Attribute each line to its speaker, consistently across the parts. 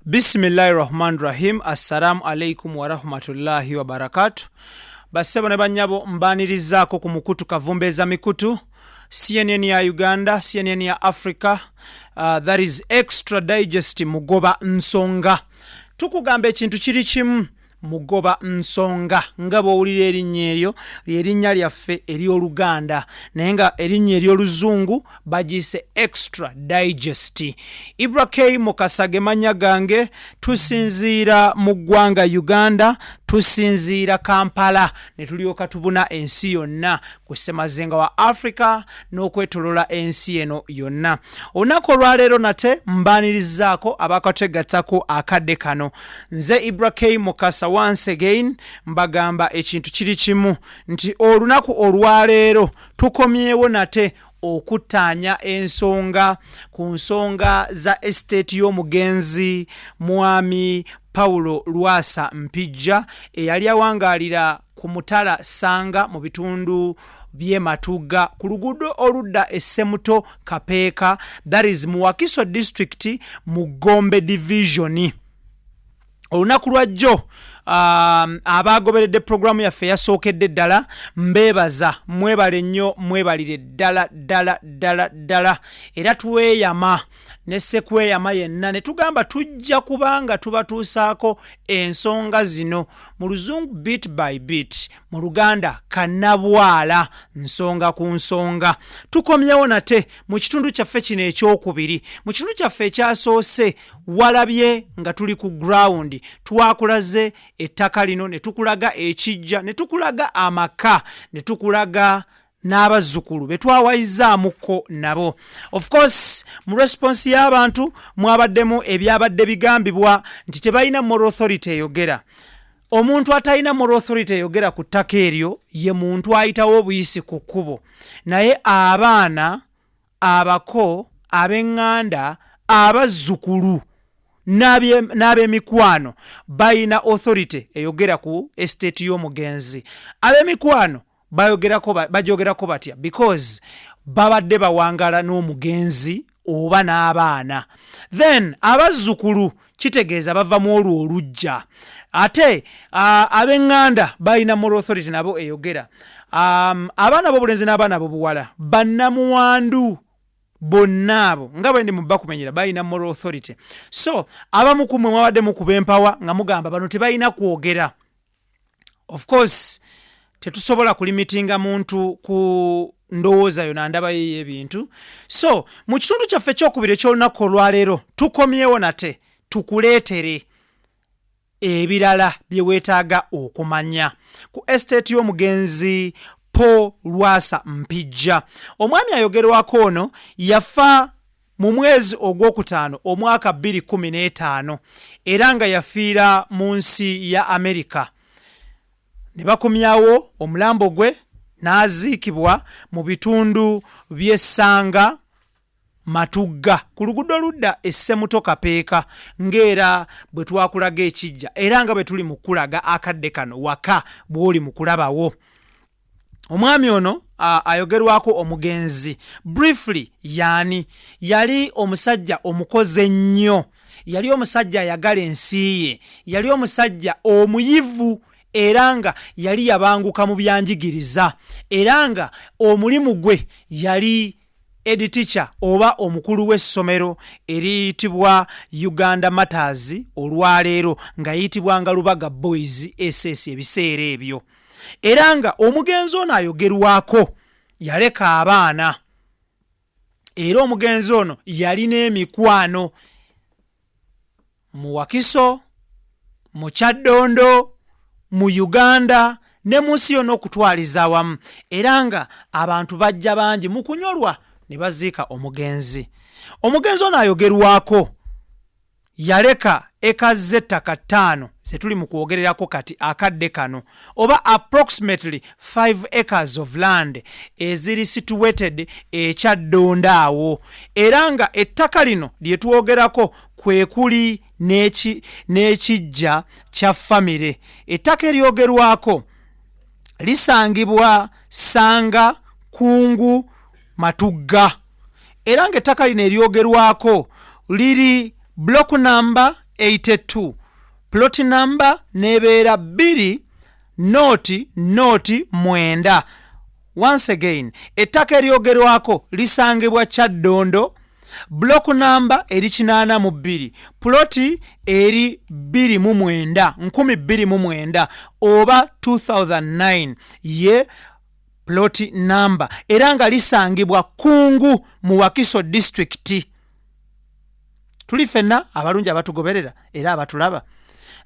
Speaker 1: Bisimillahi rahman rahim. Assalamu alaikum warahmatullahi wabarakatu. Bassebo ne bannyabo, mbaanirizaako ku mukutu Kavumbeeza Mikutu, CNN ya Uganda, CNN ya Africa, that is Extra Digest. Mugoba nsonga, tukugamba ekintu kiri kimu: mugoba nsonga. Nga bw'owulira erinnya eryo, lyerinnya lyaffe ery'Oluganda, naye nga erinnya ery'Oluzungu bagiyise Extra Digest. Ibra K Mukasa ge mannya gange. Tusinziira mu ggwanga Uganda, tusinziira Kampala, ne tulyoka tubuna ensi yonna ku ssemazinga wa Africa n'okwetolola ensi eno yonna. Olunaku olwaleero nate mbaanirizaako abakategattako akadde kano. Nze Ibra K Mukasa, once again mbagamba ekintu kiri kimu nti olunaku olwaleero tukomyewo nate okuttaanya ensonga ku nsonga za estate y'omugenzi Mwami Paulo Lwasa Mpijja, eyali awangaalira ku Mutala Sanga mu bitundu by'e Matugga, ku luguudo oludda Essemuto Kapeeka, that is mu Wakiso District, mu Gombe Division. Olunaku lwajjo, abagoberedde puroguramu yaffe eyasookedde ddala, mbeebaza, mwebale nnyo, mwebalire ddala ddala ddala ddala. Era tweyama ne ssekweyama yenna ne tugamba tujja kubanga tubatuusaako ensonga zino, mu Luzungu bit by bit, mu Luganda kannabwala, nsonga ku nsonga. Tukomyewo nate mu kitundu kyaffe kino ekyokubiri. Mu kitundu kyaffe ekyasoose walabye nga tuli ku ground, twakulaze ettaka lino, ne tukulaga ekijja, ne tukulaga amaka, ne tukulaga n'abazzukulu be twawayizaamuko nabo. Of course, mu response y'abantu mwabaddemu ebyabadde bigambibwa nti tebalina moral authority eyogera. Omuntu atalina moral authority eyogera ku ttaka eryo ye muntu ayitawo obuyisi ku kkubo, naye abaana, abako, ab'eŋŋanda, abazzukulu n'ab'emikwano balina authority eyogera ku estate y'omugenzi. Ab'emikwano bayogerako, bajogerako batya? Because babadde bawangala n'omugenzi oba n'abaana. Then abazzukulu kitegeeza bava mu olwo olujja. Ate ab'eŋŋanda balina moral authority nabo eyogera. Abaana b'obulenzi n'abaana b'obuwala, bannamuwandu bonna abo, nga bwe ndi mu bakumenyera, balina moral authority. So abamu ku mmwe mwabadde mukuba empawa nga mugamba bano tebalina kwogera. Of course, tetusobola kulimitinga muntu ku ndowooza yo nandaba ye y'ebintu. So mu kitundu kyaffe ekyokubiri ekyolunaku olwaleero tukomyewo nate tukuleetere ebirala bye weetaaga okumanya ku estate y'omugenzi Paul Lwasa Mpijja. Omwami ayogerwako ono yafa mu mwezi ogwokutaano omwaka 2015, era nga yafiira mu nsi ya Amerika, ne bakomyawo omulambo gwe n'aziikibwa mu bitundu by'Essanga Matugga, ku luguudo ludda Essemuto Kapeeka, ng'era bwe twakulaga ekijja, era nga bwe tuli mu kulaga akadde kano waka bw'oli mu kulabawo. Omwami ono ayogerwako, omugenzi, briefly yaani? Yali omusajja omukozi ennyo, yali omusajja ayagala ensi ye, yali omusajja omuyivu, era nga yali yabanguka mu byanjigiriza, era nga omulimu gwe yali head teacher oba omukulu w'essomero eriyitibwa Uganda Martyrs olwaleero, nga yiyitibwanga Lubaga Boys SS ebiseera ebyo. Era nga omugenzi ono ayogerwako yaleka abaana, era omugenzi ono yalina emikwano mu Wakiso, mu Kyaddondo, mu Uganda ne mu nsi yonna okutwaliza awamu, era nga abantu bajja bangi mu kunyolwa ne baziika omugenzi. Omugenzi ono ayogerwako yaleka eka z'ettaka 5 ze tuli mu kwogererako kati akadde kano, oba approximately 5 acres of land eziri situated Ekyaddondo awo. Era nga ettaka lino lye twogerako kwe kuli n'ekijja kya famire. Ettaka eryogerwako lisangibwa Sanga Kungu Matugga, era ng'ettaka lino eryogerwako liri block number 82, plot number nebeera 2 noti noti 9. Once again, ettaka eryogerwako lisangibwa Kyaddondo, block number eri 82, ploti eri 29, 2009 oba 2009 ye plot number, era nga lisangibwa Kungu mu Wakiso District. Tuli ffenna abalungi abatugoberera era abatulaba,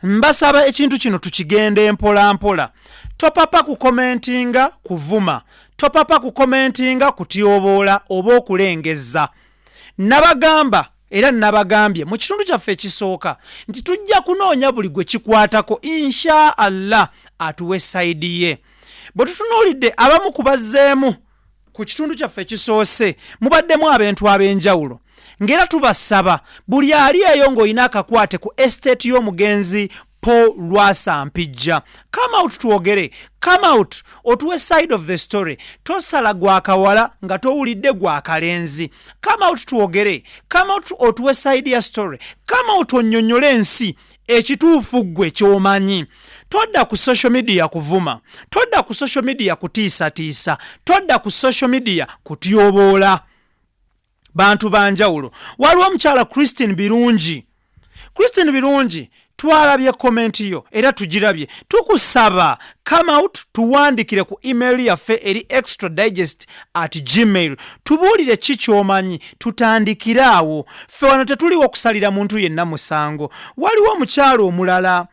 Speaker 1: mbasaba ekintu kino tukigende mpola mpola. Topapa kukomentinga kuvuma, topapa kukomentinga kutyoboola oba okulengezza. Nabagamba era nabagambye mu kitundu kyaffe ekisooka nti tujja kunoonya buli gwe kikwatako, insha Allah atuwe side ye. Bwe tutunuulidde abamu ku bazzeemu ku kitundu kyaffe ekisoose, mubaddemu abantu ab'enjawulo, ng'era tubasaba buli ali eyo ng'olina akakwate ku estate y'omugenzi Paul Lwasa Mpijja, come out twogere, come out otuwe side of the story. Tosala gwakawala nga towulidde gwakalenzi. Come out twogere, come out otuwe side ya story, come out onnyonnyole ensi ekituufu ggwe ky'omanyi. Todda ku social media kuvuma, todda ku social media kutiisatiisa, todda ku social media kutyoboola bantu banjawulo. Waliwo omukyala Christine Birungi. Christine Birungi, twalabye comment yo era tugirabye. Tukusaba come out, tuwandikire ku email yaffe eri extradigest@gmail, tubuulire ki kyomanyi, tutandikire awo. Ffe wano tetuliwo okusalira muntu yenna musango. Waliwo omukyalo omulala,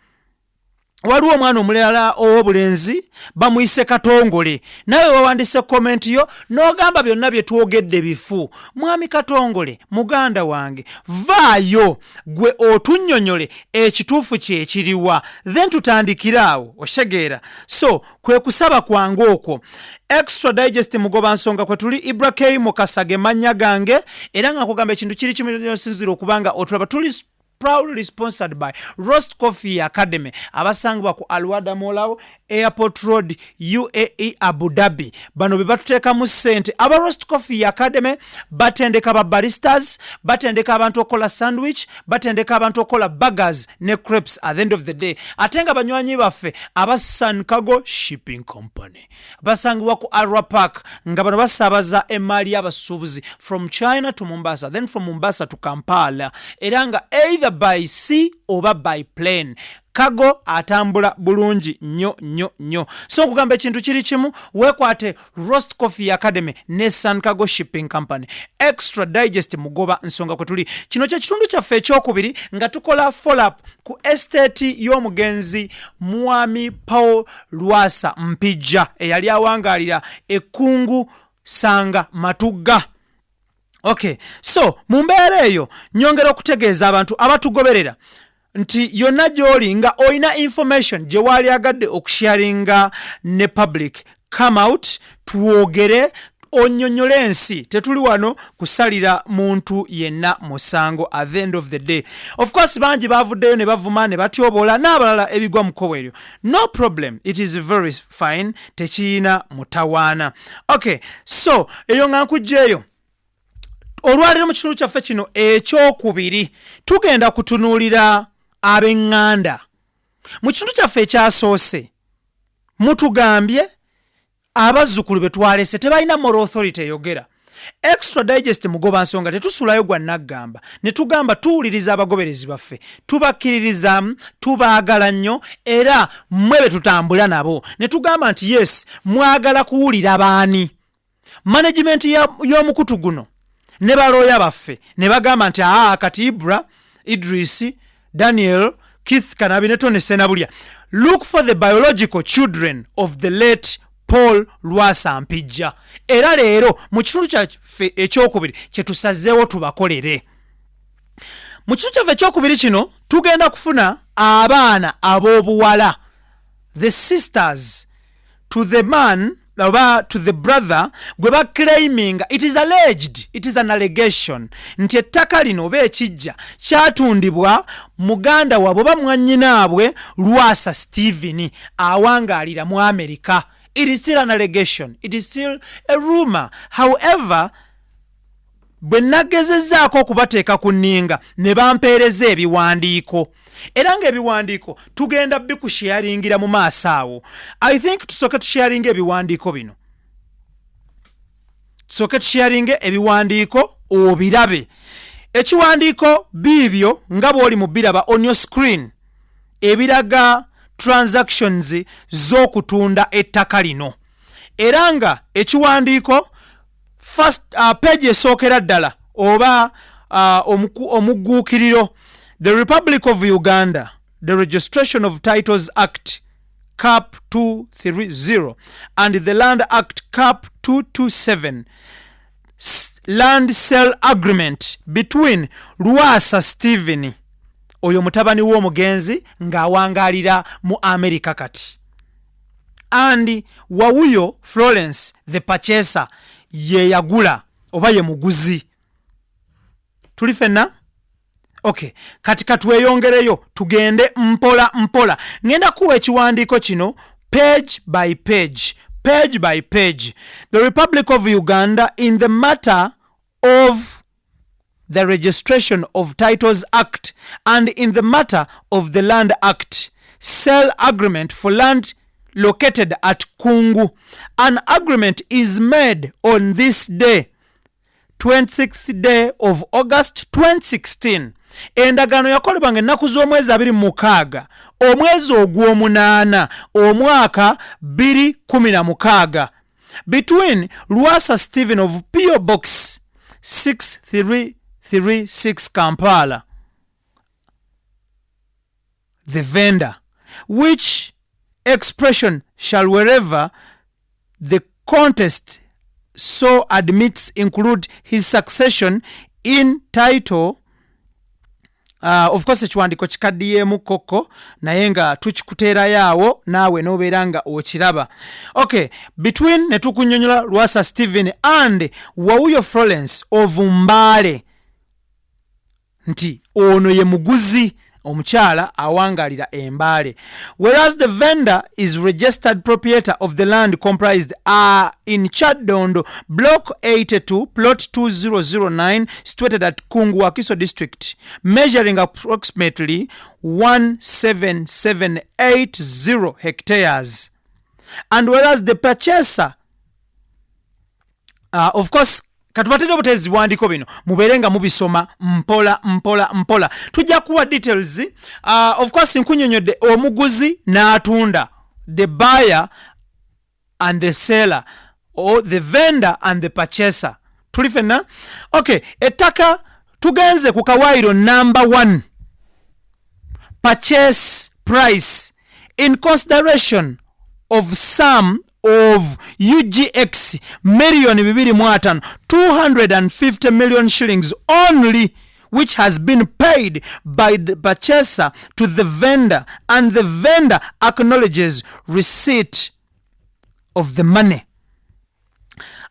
Speaker 1: waliwo omwana omulala ow'obulenzi bamuyise Katongole, nawe wawandise comment yo n'ogamba byonna bye twogedde bifu. Mwami Katongole, muganda wange, vaayo gwe otunnyonnyole ekituufu kyekiriwa, then tutandikire awo, otegeera? So kwe kusaba kwange okwo. Extra Digest, mugoba nsonga kwe tuli. Ibra Mukasage mannya gange, era nga nkugamba ekintu kiri kimu, sinzira okubanga otulaba. Tuli proudly sponsored by Roast Coffee Academy, abasangibwa ku Alwada Mall, Airport Road, UAE, Abu Dhabi. Bano be batuteekamu ssente. Aba Roast Coffee Academy batendeka ba baristas, batendeka abantu okukola sandwich, batendeka abantu okukola burgers ne crepes at the end of the day. Ate nga banywanyi baffe aba Sun Cargo Shipping Company basangibwa ku Arwa Park, nga bano basaabaza emaali y'abasuubuzi from China to Mombasa, then from Mombasa to Kampala, era nga either by sea oba by plane, cargo atambula bulungi nnyo nnyo nnyo. So okugamba ekintu kiri kimu, weekwate Roast Coffee Academy ne Sun Cargo Shipping Company. Extra Digest, mugoba nsonga kwe tuli. Kino kye kitundu kyaffe ekyokubiri nga tukola follow-up ku estate y'omugenzi Mwami Paul Lwasa Mpijja, eyali awangaalira Ekkungu Sanga Matugga. Okay, so mu mbeera eyo nyongera okutegeeza abantu abatugoberera nti yonna gy'oli nga olina information gye waali agadde okusharinga ne public, come out twogere, onnyonnyole ensi. Tetuli wano kusalira muntu yenna musango. At the end of the day, of course, bangi bavuddeyo ne bavuma ne batyoboola n'abalala ebigwa mu kkobo eryo. No problem, it is very fine, tekiyina mutawaana. Okay, so eyo nga nkugjeeyo. Olwaleero mu kitundu kyaffe kino ekyokubiri tugenda kutunuulira ab'eŋŋanda. Mu kitundu kyaffe ekyasoose mutugambye abazzukulu be twalese tebalina moral authority eyogera. Extra Digest, mugoba nsonga, tetusulayo gwa naggamba ne tugamba tuwuliriza abagoberezi baffe, tubakkiririzaamu, tubaagala nnyo, era mmwe be tutambula nabo. Ne tugamba nti yes, mwagala kuwulira baani? Management y'omukutu guno ne balooya baffe ne bagamba nti aa, kati Ibra, Idris, Daniel, Keith Kanabi ne Tony Senabulya, look for the biological children of the late Paul Lwasa Mpijja. Era leero mu kitundu kyaffe ekyokubiri kyetusazeewo tubakolere. Mu kitundu kyaffe ekyokubiri kino tugenda kufuna abaana ab'obuwala, the sisters to the man oba to the brother gwe baclaiming. It is alleged, it is an allegation nti ettaka lino oba ekijja kyatundibwa muganda waabwe oba mwannyinaabwe Lwasa Stephen, awangaalira mu America. It is still an allegation, it is still a rumor. However, Bwe nagezezzaako okubateeka ku nninga ne bampeereza ebiwandiiko, era ng'ebiwandiiko tugenda bikusharingira mu maaso awo. I think tusooke tusharinga ebiwandiiko bino, tusooke tusharinge ebiwandiiko obirabe. Ekiwandiiko biibyo nga bw'oli mu biraba on your screen, ebiraga transactions z'okutunda ettaka lino. Era nga ekiwandiiko first page esookera ddala oba omugguukiriro, "The Republic of Uganda, the Registration of Titles Act Cap 230 and the Land Act Cap 227, land sale agreement between Lwasa Stephen," oyo mutabani w'omugenzi ng'awangaalira mu America kati, "and Wawuyo Florence, the purchaser," ye yagula oba ye muguzi. Tuli fenna? Okay, kati katweyongereyo, tugende mpola mpola. Ngenda kuwa ekiwandiiko kino page by page, page by page. "The Republic of Uganda, in the matter of the Registration of Titles Act and in the matter of the Land Act, sale agreement for land located at Kungu. An agreement is made on this day, 26th day of August 2016." Endagaano yakolebwa nga ennaku z'omwezi 26 omwezi ogw'omunaana omwaka 2016, "between Lwasa Stephen of P.O. Box 6336 Kampala, the vendor, which expression shall, wherever the contest so admits, include his succession in title." Of course ekiwandiiko kikaddiyeemu kokko, naye nga tukikuteerayo awo naawe n'obeera nga okiraba. Okay, between ne tukunnyonnyola Lwasa Stephen and Wawuyo Florence of Mbaale, nti ono ye muguzi omukyala awangalira Embaale, "whereas the vendor is registered proprietor of the land comprised in Kyaddondo Block 82 Plot 2009 situated at Kungu, Wakiso District, measuring approximately 17780 hectares, and whereas the purchaser," of course katubatedde obutezi biwandiiko bino mubeere nga mubisoma mpola mpola mpola, tujja kuwa details. Of course nkunyonyodde omuguzi n'atunda, the buyer and the seller or the vendor and the purchaser. Tuli fenna? Okay, ettaka tugenze ku kawairo number 1, "Purchase price in consideration of sum of UGX miliyoni 25, 250 million shillings only, which has been paid by the purchaser to the vendor, and the vendor acknowledges receipt of the money."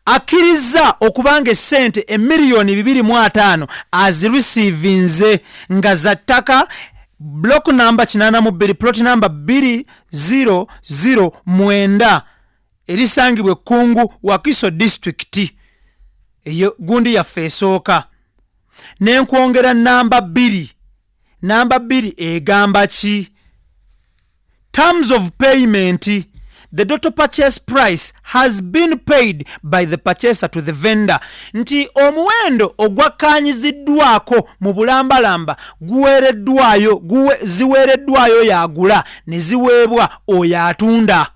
Speaker 1: Akkiriza okubanga essente emiliyoni 25 azireceivinze nga za ttaka block number 82 plot number 2009 erisangibwa Ekkungu, Wakiso Disitulikiti. Eyo gundi yaffe esooka. Nenkwongera namba 2. Namba 2 egamba ki? "Terms of payment: the total purchase price has been paid by the purchaser to the vendor," nti omuwendo ogwakkaanyiziddwako mu bulambalamba guweereddwayo, ziweereddwayo yagula ne ziweebwa oyo atunda,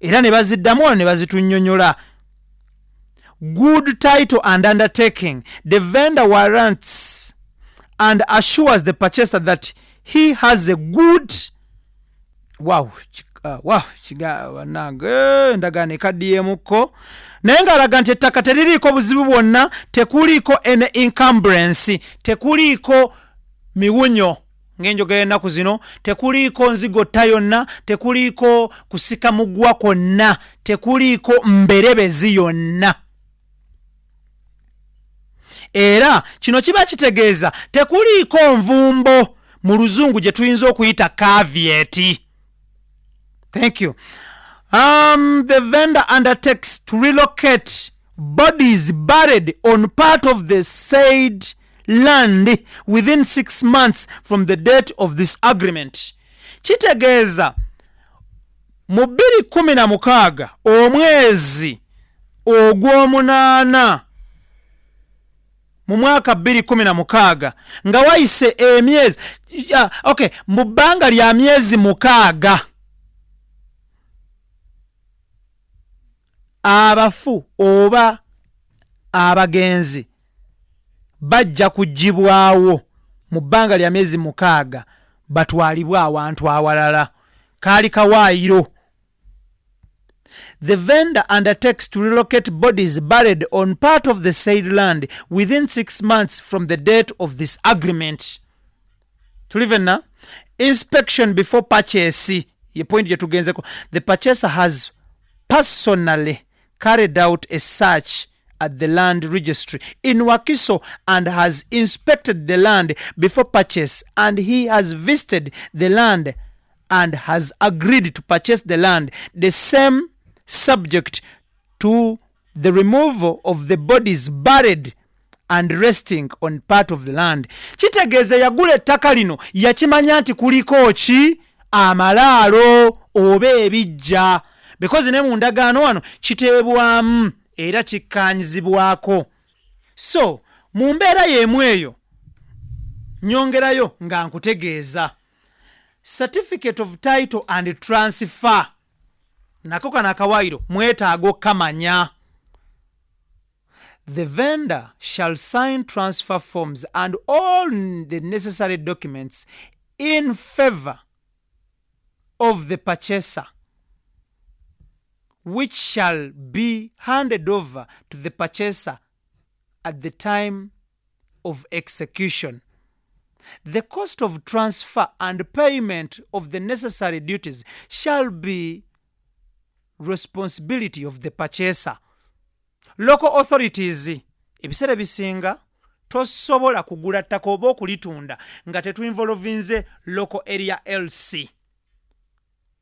Speaker 1: era ne baziddamu wano ne bazitunnyonnyola. "Good title and undertaking: the vendor warrants and assures the purchaser that he has a good," wow, wow, bannange, endagaano ekaddiyemukko, naye ng'alaga nti ettaka teririiko buzibu bwonna, tekuliiko any encumbrance, tekuliiko miwunyo ng'enjogera ennaku zino, tekuliiko nzigotta yonna, tekuliiko kusika mugwa kwonna, tekuliiko mberebezi yonna. Era kino kiba kitegeeza tekuliiko nvumbo, mu Luzungu gye tuyinza okuyita caveat. Thank you. "The vendor undertakes to relocate bodies buried on part of the said land within 6 months from the date of this agreement. Kitegeeza mu 2016, omwezi ogw'omunaana mu mwaka 2016, nga wayise emyezi, okay, mu bbanga lya myezi 6, abafu oba abagenzi bajja kugibwawo mu bbanga lya myezi 6, batwalibwe awantu awalala. Kaali kawaayiro. The vendor undertakes to relocate bodies buried on part of the said land within 6 months from the date of this agreement. Tuli fenna? Inspection before purchase ye point gye tugenzeko. The purchaser has personally carried out a search at the land registry in Wakiso and has inspected the land before purchase, and he has visited the land and has agreed to purchase the land, the same subject to the removal of the bodies buried and resting on part of the land. Kitegeeza yagula ettaka lino yakimanya nti kuliko ki? Amalaalo oba ebijja, because ne mu ndagaano wano kiteebwamu era kikkaanyizibwako. So mu mbeera y'emu eyo nyongerayo nga nkutegeeza certificate of title and transfer. Nako kano akawaayiro mwetaaga okkamanya. The vendor shall sign transfer forms and all the necessary documents in favor of the purchaser, which shall be handed over to the purchaser at the time of execution. The cost of transfer and payment of the necessary duties shall be responsibility of the purchaser. Local authorities, ebiseera ebisinga tosobola kugula ttaka oba okulitunda nga tetuinvolvinze local area LC.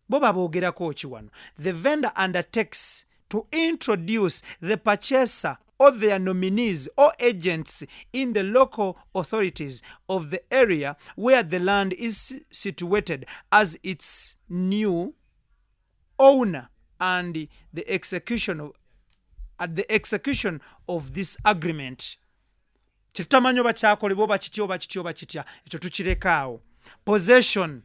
Speaker 1: Bo baboogerako ki wano? The vendor undertakes to introduce the purchaser or their nominees or agents in the local authorities of the area where the land is situated as its new owner and the execution of, at the execution of this agreement. Kyetutamanyi oba kyakolebwa oba kitya oba kitya oba kitya, ekyo tukirekaawo. Possession: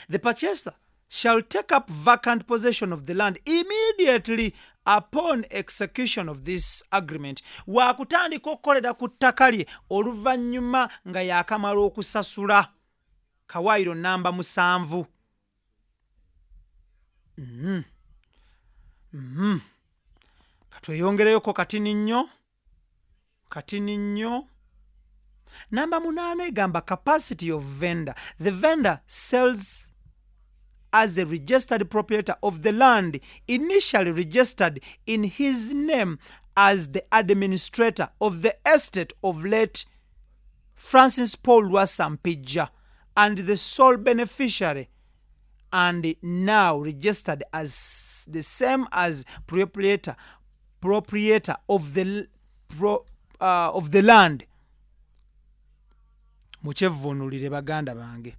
Speaker 1: the purchaser shall take up vacant possession of the land immediately upon execution of this agreement. Waakutandika okukolera ku ttaka lye oluvannyuma nga yakamala okusasula. Kawaayiro namba 7. Katweyongereyoko katini nnyo, katini nnyo. Namba 8 egamba capacity of vendor. The vendor sells as a registered proprietor of the land initially registered in his name as the administrator of the estate of late Francis Paul Lwasa Mpijja and the sole beneficiary, and now registered as the same as proprietor of the land. Mukyevvuunulire, baganda bange.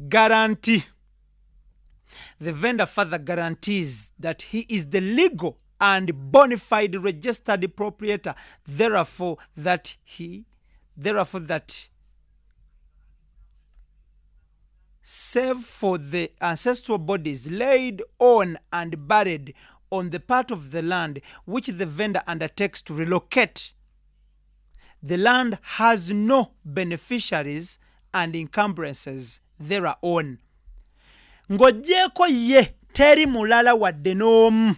Speaker 1: Guarantee: the vendor further guarantees that he is the legal and bona fide registered proprietor, therefore that save for the ancestral bodies laid on and buried on the part of the land which the vendor undertakes to relocate, the land has no beneficiaries and encumbrances thereon. Ng'oggyeko ye, teri mulala wadde n'omu.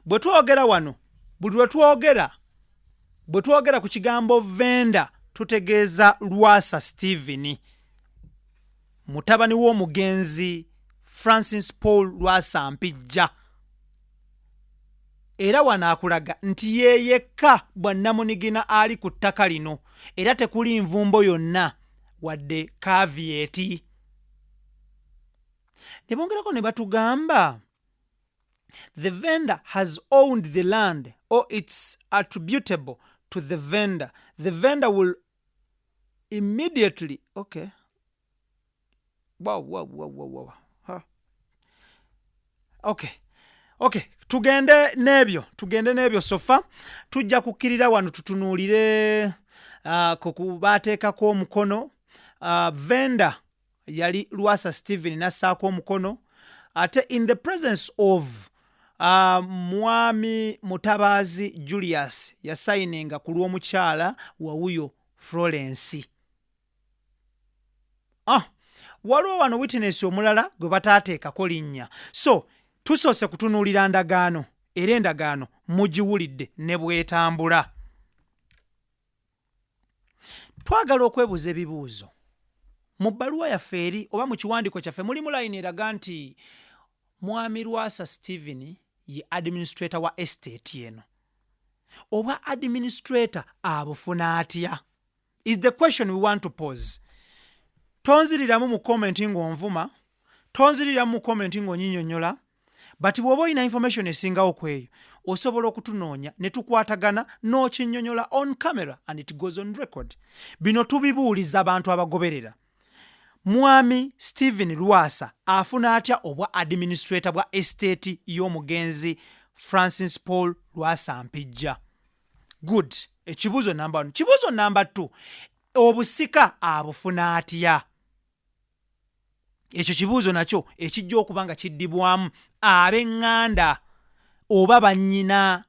Speaker 1: Bwe twogera wano, buli lwe twogera, bwe twogera ku kigambo vendor, tutegeeza Lwasa Stephen, mutabani w'omugenzi Francis Paul Lwasa Mpijja. Era wano akulaga nti ye yekka bwannamunigina ali ku ttaka lino, era tekuli nvumbo yonna wadde caveat. Ne bongerako ne batugamba The vendor has owned the land or it's attributable to the vendor. The vendor will immediately, okay, wow. Huh. Okay, tugende n'ebyo. So far tujja kukkirira wano tutunuulire ku baateekako omukono. Vendor yali Lwasa Stephen, nassaako omukono ate in the presence of Mwami Mutabaazi Julius, yasayininga ku lw'omukyala wawuyo Florence. Waliwo wano witness omulala gwe bataateekako linnya. So tusoose kutunuulira ndagaano, era endagaano mugiwulidde ne bwetambula. Twagala okwebuuza ebibuuzo. Mu bbaluwa yaffe eri oba mu kiwandiiko kyaffe mulimu layini eraga nti Mwami Lwasa Stephen ye administrator wa estate eno. Obwa administrator abufuna atya is the question we want to pose. Tonziriramu mu comment ng'onvuma, tonziriramu mu comment ng'onyinyonnyola, but bw'oba olina information esingawo ku eyo, osobola okutunoonya ne tukwatagana n'okinnyonnyola on camera and it goes on record. Bino tubibuuliza abantu abagoberera. Mwami Stephen Lwasa afuna atya obwa administrator bwa estate y'omugenzi Francis Paul Lwasa Mpijja? Good, ekibuuzo namba 1. Kibuuzo namba 2, obusika abufuna atya? Ekyo kibuuzo nakyo ekijja okuba nga kiddibwamu ab'eŋŋanda oba bannyina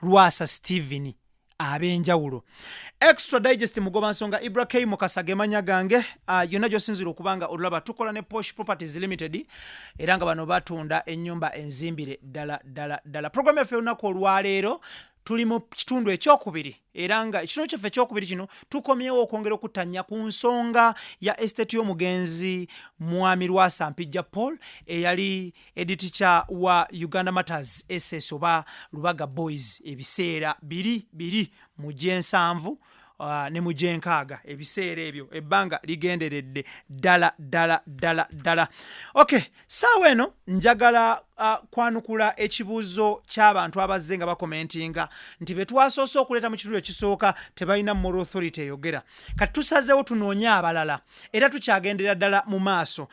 Speaker 1: Lwasa Stephen ab'enjawulo. Extra Digest, mugoba nsonga Ibra K Mukasa gemanya gange. Yonna gy'osinzira okuba nga olulaba, tukola ne Posh Properties Limited, era nga bano batunda ennyumba enzimbire ddala ddala ddala. Programu yaffe olunaku olwaleero tuli mu kitundu ekyokubiri, era nga ekitundu kyaffe ekyokubiri kino tukomyewo okwongera okuttanya ku nsonga ya estate y'omugenzi Mwami Lwasa Mpijja Paul, eyali head teacher wa Uganda Martyrs SS oba Lubaga Boys ebiseera biri biri mu gyensanvu ne mu gyenkaaga. Ebiseera ebyo ebbanga ligenderedde ddala ddala ddala ddala. Okay, saawa eno njagala kwanukula ekibuuzo ky'abantu abazze nga bakomentinga nti be twasoose okuleeta mu kitundu ekisooka tebalina moral authority eyogera. Kati tusazeewo tunoonye abalala, era tukyagendera ddala mu maaso.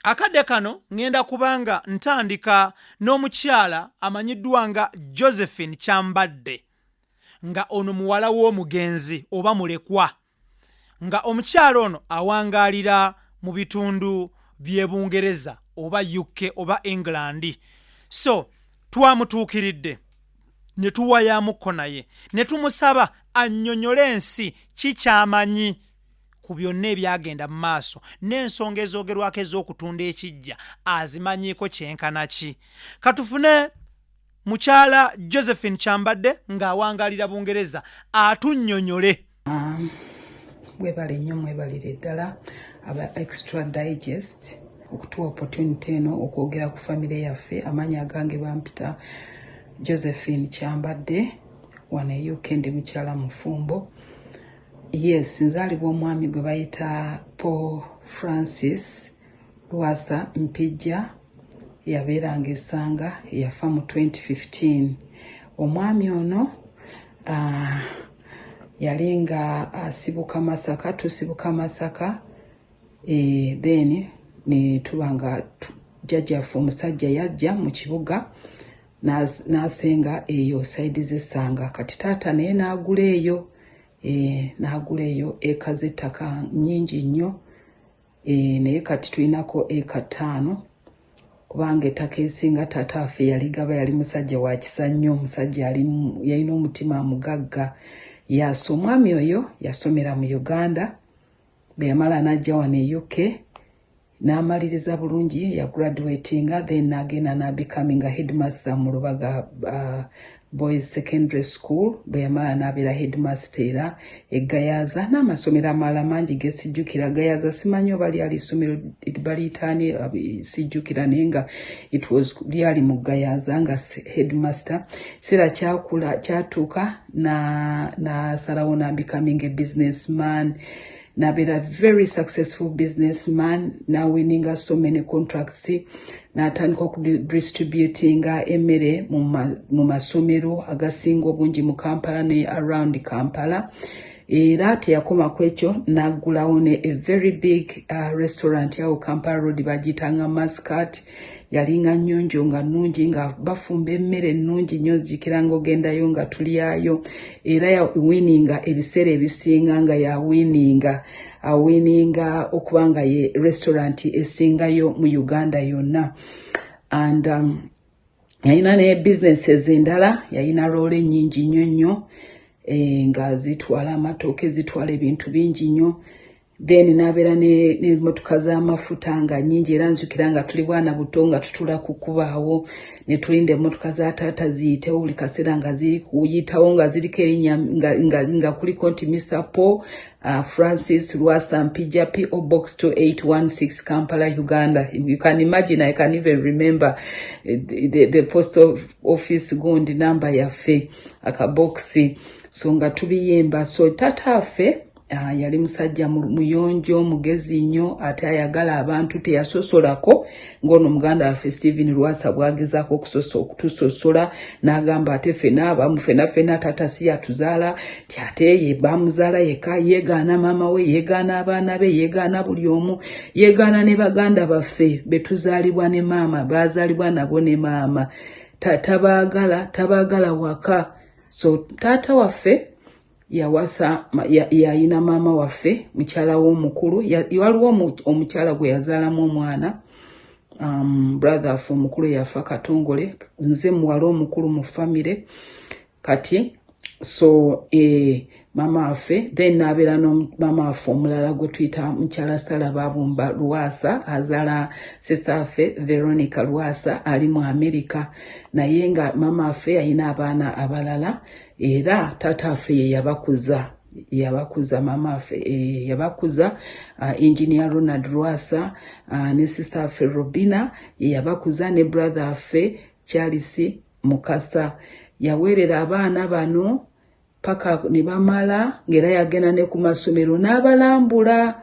Speaker 1: Akadde kano ŋŋenda kubanga ntandika n'omukyala amanyiddwa nga Josephine Kyambadde, nga ono muwala w'omugenzi oba mulekwa, nga omukyala ono awangaalira mu bitundu by'e Bungereza oba UK oba England. So twamutuukiridde ne tuwayamukko naye ne tumusaba annyonnyole ensi kikyamanyi ku byonna ebyagenda mu maaso n'ensonga ezoogerwako ez'okutunda ekijja, azimanyiiko kyenkana ki. Katufune mukyala Josephine Kyambadde ng'awangaalira Bungereza atunnyonnyole.
Speaker 2: Mwebale nnyo, mwebalire ddala aba Extra Digest okutuwa opportunity eno okwogera ku famire yaffe. Amannya agange bampita Josephine Kyambadde, wano e UK. Ndi mukyala mufumbo. Yes, nzaalibwa omwami gwe bayita Paul Francis Lwasa Mpijja, yabeeranga Essanga, yafa mu 2015. Omwami ono yali nga asibuka Masaka, tusibuka Masaka. Then ne tuba nga jjajjaffe omusajja yajja mu kibuga n'asenga eyo side z'Essanga. Kati taata naye n'agula eyo, n'agula eyo eka z'ettaka nnyingi nnyo. Naye kati tulinako eka 5, kubanga ettaka erisinga taata waffe yaligaba. Yali musajja wa kisa nnyo, omusajja yalina omutima mugagga. Yaasa omwami oyo yasomera mu Uganda, bwe yamala n'ajja wano e UK n'amaliriza bulungi, ya graduatinga, then n'agenda n'abecominga headmaster mu Lubaga Boys Secondary School. Bwe yamala n'abeera headmaster era eGayaza n'amasomero amalala mangi gesijjukira. Gayaza simanyi oba lyali ssomero baliyitaani, sijjukira, naye nga it was lyali mu Gayaza nga headmaster. Kiseera kyakula kyatuuka n'asalawo na n'abecominga a businessman. N'abeera very successful businessman, n'awininga so many contracts, n'atandika okudistributinga emmere mu masomero agasinga obungi mu Kampala ne around Kampala. Era teyakoma ku ekyo, n'aggulawo ne a very big restaurant awo Kampala Road, bagiyitanga Mascat. Yalinga nnyonjo, nga nnungi, nga bafumba emmere ennungi nnyo. Nzijukira nga ogendayo nga tulyayo. Era yawininga ebiseera ebisinga, nga yawininga, awininga okuba nga ye restaurant esingayo mu Uganda yonna. And yalina ne businesses endala, yalina loole ennyingi nnyo nnyo, nga zitwala amatooke, zitwala ebintu bingi nnyo. Then n'abeera n'emmotoka z'amafuta nga nnyingi. Era nzukira nga tuli bwana buto, nga tutula ku kubaawo ne tulinda emmotoka za taata ziyitewo buli kaseera, nga ziri kuyitawo nga ziriko erinnya nga kuliko nti Mr Paul Francis Lwasa Mpija, PO Box 2816, Kampala, Uganda. You can imagine, I can even remember the post office gundi number yaffe, akabokisi. So nga tubiyimba. So taata affe yali musajja muyonjo, mugezi nnyo, ate ayagala abantu. Teyasosolako ng'ono muganda waffe Stephen Lwasa bwagezaako okutusosola, n'agamba ate fena abamu fena fena taata si yatuzaala, ti ate ye bamuzaala yekka. Yeegaana maama we, yeegaana abaana be, yeegaana buli omu, yeegaana ne baganda baffe betuzaalibwa ne maama, bazaalibwa nabo ne maama. Tabaagala, tabaagala waka. So taata waffe yawasa, yayina maama waffe, mukyala w'omukulu. Waliwo omukyala gwe yazaalamu omwana, brother waffe omukulu yafa Katongole. Nze muwala omukulu mu famire kati. So maama waffe then nabeera maama waffe omulala gwe tuyita mukyala Sala Babumba Lwasa, azaala sister waffe Veronica Lwasa, ali mu America. Naye nga maama waffe yalina abaana abalala, era taata waffe ye yabakuza, yabakuza maama waffe, yabakuza Engineer Ronald Lwasa ne sister waffe Robina ye yabakuza, ne brother waffe Charles Mukasa. Yaweerera abaana bano paka ne bamala, ng'era yagenda ne ku masomero n'abalambula,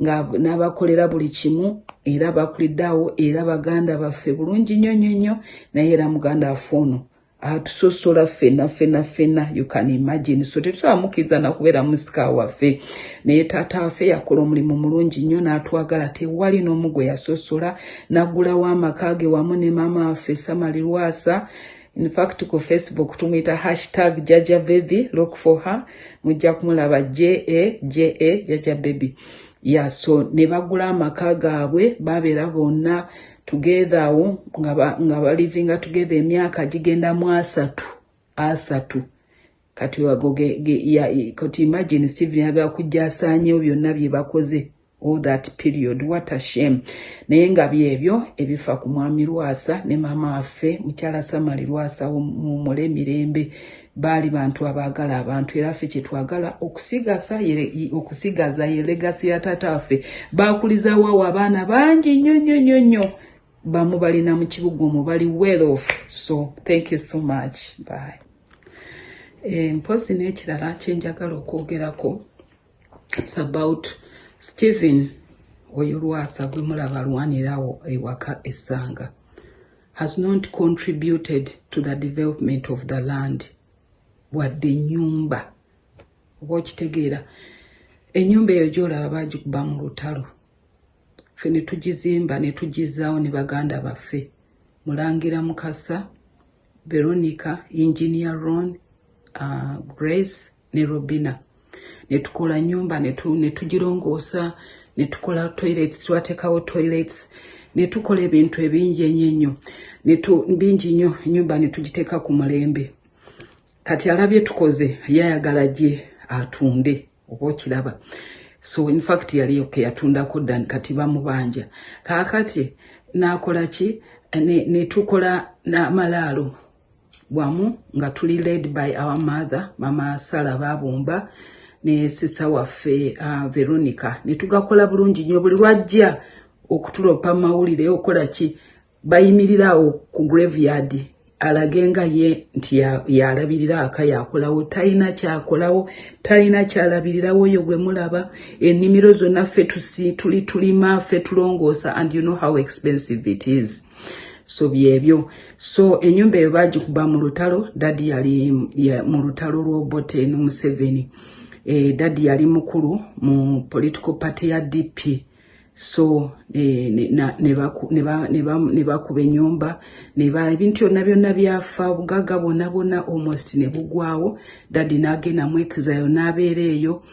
Speaker 2: nga n'abakolera buli kimu. Era bakuliddeawo, era baganda baffe bulungi nnyo nnyo nnyo. Naye era muganda waffe ono atusosola ffenna ffenna ffenna, you can imagine. So tetusobola mukkiriza nakubeera musika waffe. Naye taata waffe yakola omulimu mulungi nnyo n'atwagala, tewali n'omu gwe yasosola. N'aggulawo amaka ge wamu ne maama waffe Samali Lwasa. In fact, ku Facebook tumuyita #JajaBaby. Look for her, mujja kumulaba, ja ja Jaja Baby. Ya, so ne bagula amaka gaabwe, babeera bonna together awo, nga balivinga together emyaka gigenda mu 30, 30 kati. Kati imagine, Stephen yagala kujja asaanyewo byonna bye bakoze all that period. What a shame! Naye nga byebyo ebifa ku mwami Lwasa ne maama waffe mukyala Samali Lwasa. Mumule emirembe. Baali bantu abaagala abantu, era ffe kyetwagala okusigaza ye legacy ya taata waffe. Bakulizaawo abaana bangi nnyo nnyo nnyo nnyo, bamu balina mu kibuga omwo, bali well off. So thank you so much, bye. Mpozi n'ekirala kyenjagala okwogerako, it's about Stephen oyo Lwasa gwe mulaba alwanirawo ewaka essanga, has not contributed to the development of the land wadde ennyumba. Oba okitegeera, ennyumba eyo gy'olaba bagikuba mu lutalo, ffe ne tugizimba ne tugizaawo ne baganda baffe Mulangira Mukasa, Veronica, Engineer Ron, Grace ne Robina, ne tukola nyumba, ne tugirongoosa, ne tukola toilets, twateekawo toilets, ne tukola ebintu ebingi ennyo ennyo, bingi nnyo, ennyumba ne tugiteeka ku mulembe. Kati alabye tukoze, yayagala gye atunde, oba okiraba. So in fact yali okay, yatundako dda, kati bamubanja. Kaakati n'akola ki? Ne tukola n'amalaalo wamu, nga tuli led by our mother, Mama Sala Babumba, ne sister waffe Veronica, ne tugakola bulungi nnyo. Buli lwajja okutulopa mawulire, okola ki, bayimirira awo ku graveyard. Alage nga ye nti yalabirira aka, yakolawo. Talina kyakolawo, talina kyalabirirawo. Oyo gwe mulaba, ennimiro zonna ffe tuli tulima, ffe tulongoosa, and you know how expensive it is. So byebyo. So ennyumba eyo bagikuba mu lutalo. Daddy yali mu lutalo lw'Obote ne Museveni. Daddy yali mukulu mu political party ya DP. So ne bakuba ennyumba, ebintu byonna byonna byafa, obugagga bwonna bwonna almost ne bugwawo. Daddy n'agenda mu exile, n'abeera eyo.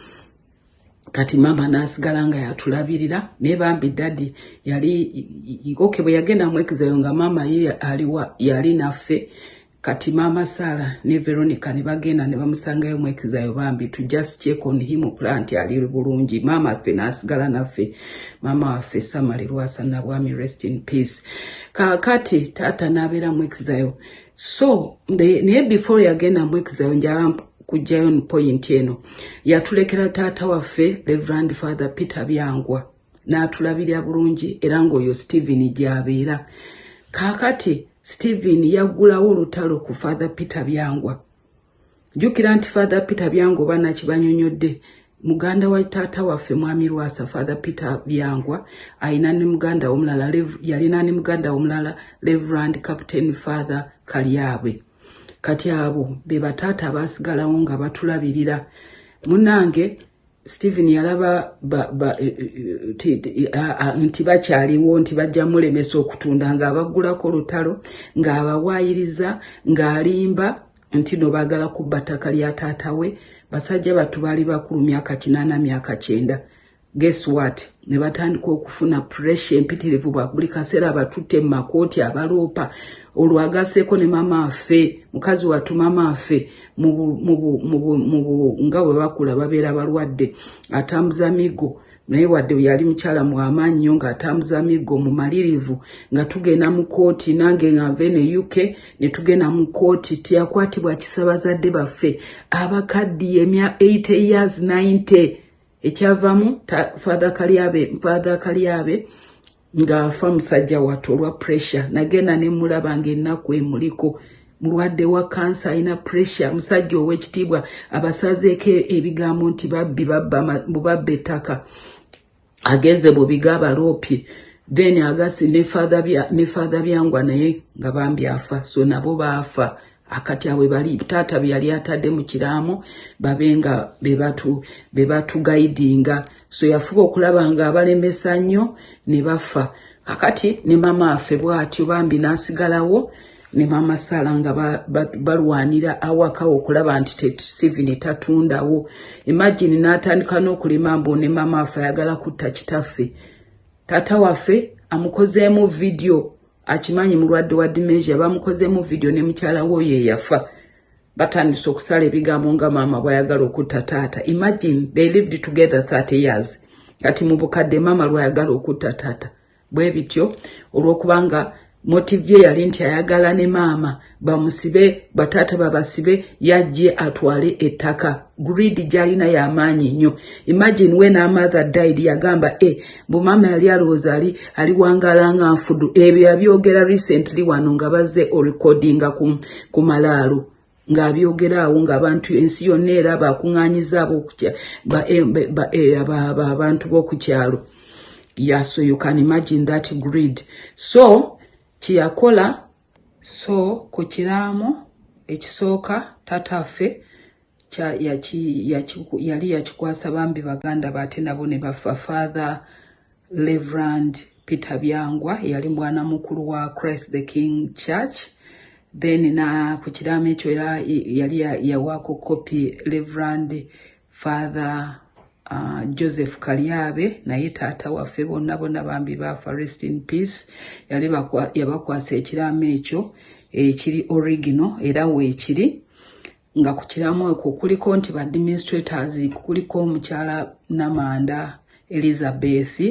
Speaker 2: Kati maama n'asigala nga yatulabirira. Naye bambi daddy yali okay. Bwe yagenda mu exile, nga maama ye aliwa, yali naffe. Kati maama Sara ne Veronica ne bagenda ne bamusangayo mu exile, bambi, to just check on him, okulaba nti ali bulungi. Maama ffe n'asigala naffe, maama waffe Samali Lwasa Nabwami, rest in peace. Kaakati taata n'abeera mu exile. So naye before yagenda mu exile, njala kujjayo point eno, yatulekera taata waffe Reverend Father Peter Byangwa, n'atulabirira bulungi, era ng'oyo Stephen gy'abeera. Kaakati Stephen yaggulawo olutalo ku Father Peter Byangwa. Jjukira nti Father Peter Byangwa, oba nakibanyonyodde, muganda wa taata waffe Mwami Lwasa. Father Peter Byangwa ayina ne muganda omulala, yalina ne muganda omulala, Reverend Captain Father Kalyabwe. Kati abo be bataata abaasigalawo nga batulabirira. Munange, Stephen yalaba nti bakyaliwo, nti bajja mulemesa okutunda, ng'abaggulako olutalo, ng'abawaayiriza, ng'alimba nti no baagala kubba ttaka lya taata we. Basajja battu baali bakulu, myaka 80, myaka 90. Guess what? Ne batandika okufuna pressure empitirivu bwa buli kaseera, abatutte mu makooti, abaloopa. Olwo agaseeko ne mama affe, mukazi wattu mama affe, nga bwe bakula babeera balwadde, atambuza migo. Naye wadde yali mukyala mwamaanyi nnyo, ng'atambuza miggo, mumalirivu, nga tugenda mu kooti. Nange nga nve ne UK, ne tugenda mu kooti. Teyakwatibwa kisa bazadde baffe abakaddiye emya 80 years, 90. Ekyavamu, Father Kalyabe, Father Kalyabe ng'afa, musajja wattu, olwa pressure. Nagenda ne mulaba ng'ennaku emuliko, mulwadde wa kansa, alina pressure, musajja ow'ekitiibwa, abasazeeko ebigambo nti babbi, babba ettaka, agenze bubiga, abaloopye. Then agasi ne Father Byangwa naye nga bambi afa. So nabo baafa. Akati abwe bali taata bye yali atadde mu kiraamo babe nga be batuguidinga. So yafuba okulaba nga abalemesa nnyo, ne bafa. Akati ne mama affe bw'atyo bambi n'asigalawo ne mama Sala, nga balwanira awaka okulaba nti Stephen tatundawo. Imagine, n'atandika n'okulima mbu ne mama affe ayagala kutta kitaffe. Taata waffe amukozeemu vidiyo, akimanyi mulwadde wa dementia, bamukozeemu vidiyo ne mukyala we oyo eyafa. Batandise okusala ebigambo nga maama bw'ayagala okutta taata. Imagine, they lived together 30 years. Kati mu bukadde maama lwayagala okutta taata bwe bityo, olw'okubanga motive ye yali nti ayagala ne maama bamusibe, bataata babasibe, yajje atwale ettaka. Greed gyalina y'amaanyi nnyo. Imagine, when our mother died, yagamba e bu maama yali alowooza ali aliwangaala nga nfudu. Ebyo yabyogera recently wano nga bazze orecordinga ku malaalo, ng'abyogera awo ng'abantu ensi yonna era bakuŋŋaanyiza abantu b'oku kyalo. Yeah, so you can imagine that greed. So kyeyakola, so ku kiraamo ekisooka taata waffe yali yakikwasa bambi baganda baate, nabo ne bafa. Father Reverend Peter Byangwa yali mwana mukulu wa Christ the King Church. Then na ku kiraamo ekyo era yali yawaako kopi Reverend Father Joseph Kalyabe, naye taata waffe. Bonna bonna bambi baafa, rest in peace. Yali yabakwasa ekiraamo ekyo ekiri original, era weekiri, nga ku kiraamo ekwo kuliko nti ba administrators kuliko omukyala Namanda Elizabeth,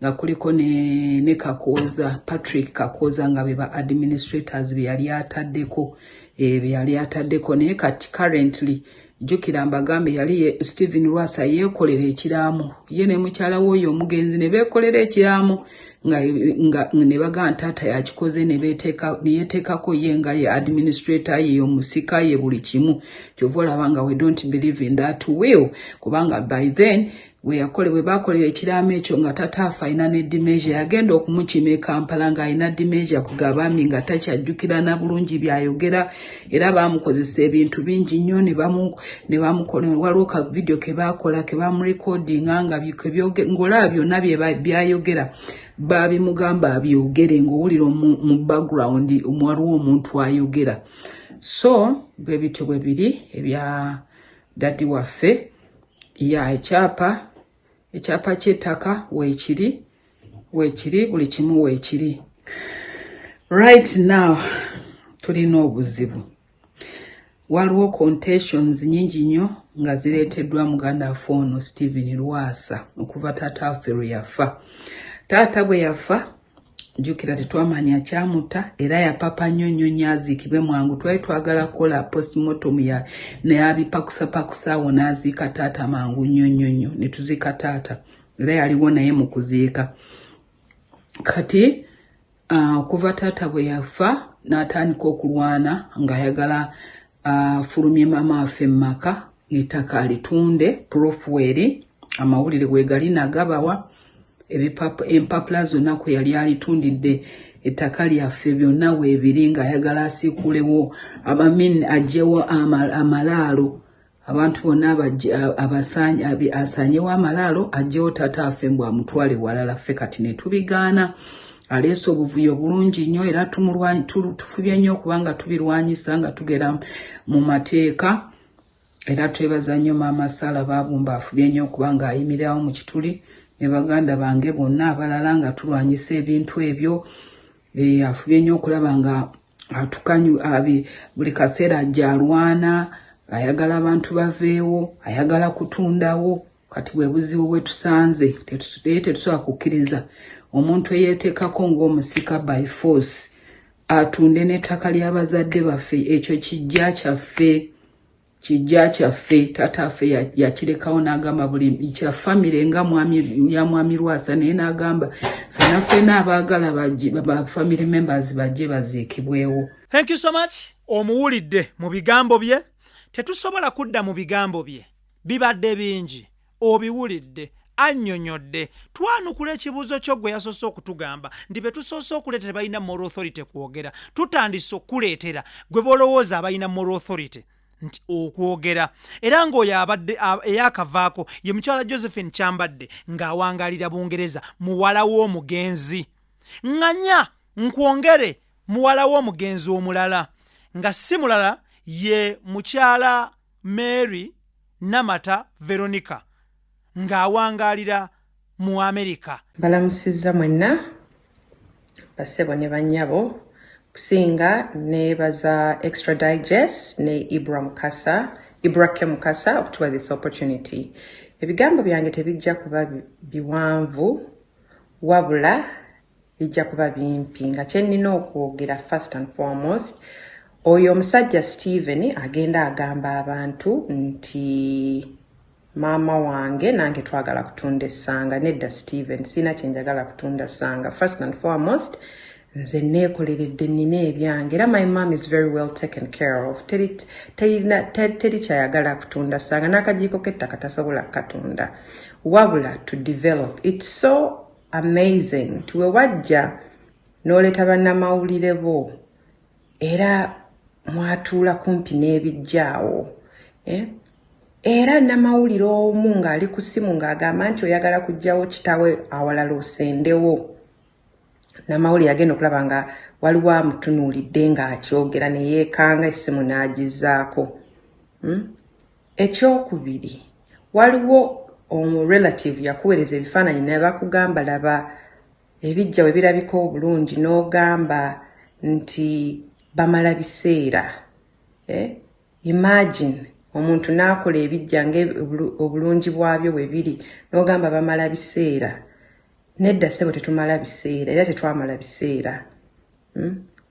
Speaker 2: nga kuliko ne Kakooza, Patrick Kakooza, nga be ba administrators be yali ataddeko, be yali ataddeko. Naye kati currently, jjukira mbagambe, yali Stephen Lwasa yeekolera ekiraamo, ye ne mukyala we oyo omugenzi ne beekolera ekiraamo. Nga, nga ne bagamba taata yakikoze, ne yeteekako ye nga ye administrator, ye omusika, ye buli kimu. Kyova olaba nga we don't believe in that will, kubanga by then weyakole bwe bakolera ekiraamo ekyo nga taata afa alina ne dementia. Yagenda okumukima e Kampala ng'alina dementia, kugabami nga takyajjukira na bulungi byayogera. Era bamukozesa ebintu bingi nnyo ne bamukola. Waliwo ka video ke bakola ke bamurekodinga nga ng'olaba byonna byayogera babimugamba abyogere, ng'owulira mu background waliwo omuntu ayogera. So bwe bityo bwe biri ebya daddy waffe. Ya, ekyapa ky'ettaka weekiri, weekiri, buli kimu weekiri. Right now tulina obuzibu. Waliwo contentions nyingi nnyo nga zireeteddwa muganda waffe ono Stephen Lwasa okuva taata waffe lwe yafa. Taata bwe yafa, jjukira tetwamanya kyamutta, era yapapa nnyo nnyo nnyo aziikibwe mwangu. Twali twagala kukola postmortem ya naye abipakusapakusa awo n'aziika taata mangu nnyo nnyo nnyo, ne tuziika taata, era yaliwo naye mu kuziika. Kati okuva taata bwe yafa n'atandika okulwana ng'ayagala afulumye maama waffe mu maka, ng'ettaka alitunde. Proof weeri, amawulire wegali nagabawa, empapula zonna kwe yali alitundidde ettaka lyaffe byonna weebiri, ng'ayagala asiikulewo abamin aggyewo amalaalo, abantu bonna asaanyewo amalaalo, aggyewo taata waffe mbw amutwale walala. Ffe kati ne tubigaana. Aleese obuvuyo bulungi nnyo, era tufubye nnyo okubanga tubirwanyisa nga tugera mu mateeka. Era twebaza nnyo Maama Saala Babumba, afubye nnyo okuba nga ayimirirawo mu kituli ne baganda bange bonna abalala nga tulwanyisa ebintu ebyo. Afubye nnyo okulaba nga atukanyu buli kaseera ajja alwana, ayagala abantu baveewo, ayagala kutundawo. Kati bwe buzibu bwe tusanze. Naye tetusobola kukkiriza omuntu eyeeteekako ng'omusika by force atunde n'ettaka ly'abazadde baffe. Ekyo kijja kyaffe, kijja kyaffe. Taata waffe yakirekawo n'agamba buli kya famire nga ya mwami Lwasa, naye n'agamba fena ffena abaagala ba family members bajje baziikibwewo.
Speaker 1: Thank you so much. Omuwulidde mu bigambo bye, tetusobola kudda mu bigambo bye, bibadde bingi, obiwulidde, annyonnyodde. Twanukula ekibuuzo kyo gwe yasoose okutugamba nti be tusoose okuleeta tebalina moral authority kwogera. Tutandise okuleetera gwe bolowooza abalina moral authority nti okwogera, era ng'oyo abadde eyakavaako ye mukyala Josephine Kyambadde ng'awangalira Bungereza, muwala w'omugenzi. Ŋŋanya nkwongere muwala w'omugenzi omulala, nga si mulala ye mukyala Mary Namata Veronica ng'awangaalira mu Amerika.
Speaker 3: Balamusizza mwenna, bassebo ne bannyabo. Kusinga neebaza Extra Digest ne Ibra Mukasa, Ibra K Mukasa, okutuwa this opportunity. Ebigambo byange tebijja kuba biwanvu, wabula bijja kuba bimpi. Nga kye nnina okwogera, first and foremost, oyo omusajja Stephen agenda agamba abantu nti maama wange nange twagala kutunda essanga. Nedda Stephen, sirina kyenjagala kutunda ssanga. First and foremost, nze neekoleredde, nnina ebyange, era my mom is very well taken care of. Teri kyayagala kutunda ssanga, n'akajiiko k'ettaka tasobola kukatunda wabula to develop. It's so amazing nti we wajja n'oleeta bannamawulire bo, era mwatuula kumpi n'ebijjaawo, eh? Era namawulire omu ng'ali ku ssimu ng'agamba nti oyagala kuggyawo kitawe awalala osendewo. Namawulire agenda okulaba nga waliwo amutunuulidde ng'akyogera, ne yeekanga, essimu n'agizzaako. Ekyokubiri, waliwo omurelative yakuweereza ebifaananyi naye bakugamba, "Laba ebijja bwe birabika obulungi," n'ogamba nti bamala biseera, eh? Imagine omuntu n'akola ebijja ng'obulungi bwabyo bwe biri, n'ogamba bamala biseera. Nedda ssebo, tetumala biseera era tetwamala biseera.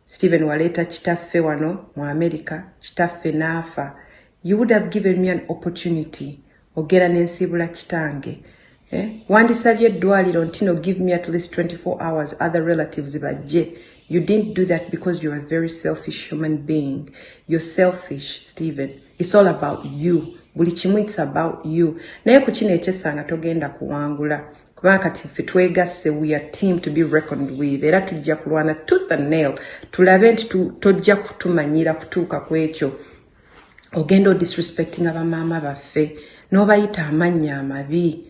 Speaker 3: Stephen, waleeta kitaffe wano mu America, kitaffe n'afa. You would have given me an opportunity ogera n'ensiibula kitange. Eh? Wandisabye eddwaliro nti no, give me at least 24 hours, other relatives bajje. You didn't do that because you're a very selfish human being. You're selfish, Stephen. It's all about you. Buli kimu, it's about you. Naye ku kino ekyessanga togenda kuwangula, kubanga kati ffe twegasse. We are team to be reckoned with, era tujja kulwana tooth and nail tulabe nti tojja kutumanyira kutuuka ku ekyo. Ogenda odisrespectinga bamaama baffe n'obayita amannya amabi.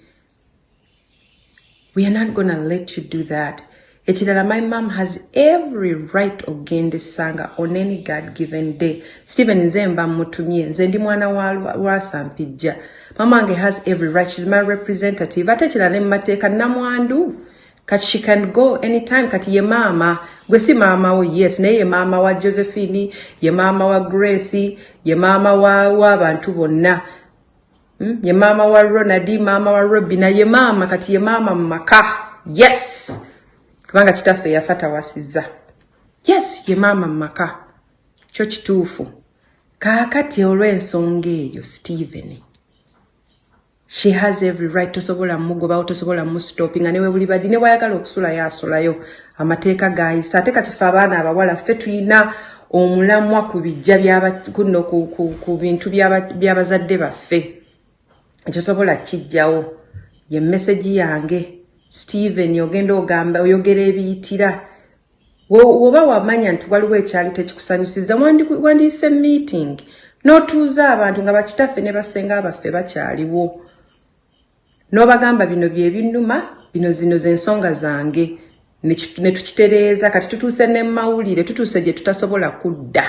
Speaker 3: We are not gonna let you do that. Ekirala, my mom has every right ogenda essanga on any God given day. Stephen, nze mba mutumye, nze ndi mwana wa Lwasampijja. Mama wange has every right. She's my representative. Ate ekirala, ne mu mateeka namwandu kati she can go anytime. Kati ye maama gwe, si maama wo, yes, naye ye maama wa Josephine, ye maama wa Grace, ye maama w'abantu bonna. Ye maama wa Ronald, maama wa Robina, ye maama. Kati ye maama mu maka, yes, kubanga kitaffe yafa tawasizza. Yes, ye maama mu maka, kyo kituufu. Kaakati olw'ensonga eyo, Stephen, she has every right. Tosobola mugobawo, tosobola mustopinga. Newe buli baddi ne bwayagala okusulayo, asulayo. Amateeka gayisa. Ate kati fe abaana abawala, ffe tulina omulamwa ku bijja kuno ku bintu by'abazadde baffe. Ekyo sobola kijjawo. Ye message yange. Stephen, ogenda ogamba oyogera ebiyitira. Woba wamanya nti waliwo ekyali tekikusanyusiza, wandiyise meeting n'otuuza abantu nga bakitaffe ne basenga baffe bakyaliwo, n'obagamba, "Bino bye binnuma, bino, zino z'ensonga zange," ne tukitereeza. Kati tutuuse ne mawulire, tutuuse gye tutasobola kudda.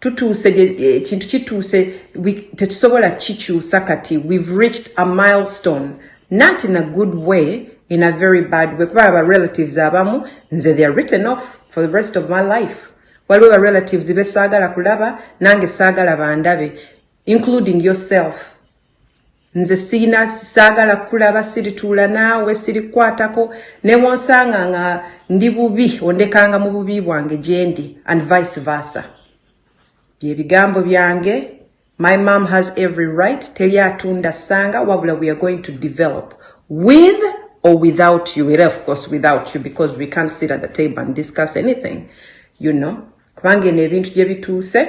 Speaker 3: Tutuuse ekintu kituuse, tetusobola kikyusa. Kati we've reached a milestone, not in a good way, in a very bad way, kuba aba relatives abamu nze they are written off for the rest of my life. Waliwo ba relatives besaagala kulaba, nange saagala bandabe, including yourself. Nze siina, saagala kulaba, sirituula naawe, sirikwatako. Ne wonsanga nga ndi bubi, ondekanga mu bubi bwange gye ndi, and vice versa. Bye bigambo byange. My mom has every right. Teri atunda ssanga, wabula we are going to develop with or without you. Era of course without you, because we can't sit at the table and discuss anything, kubanga eno ebintu gye bituuse,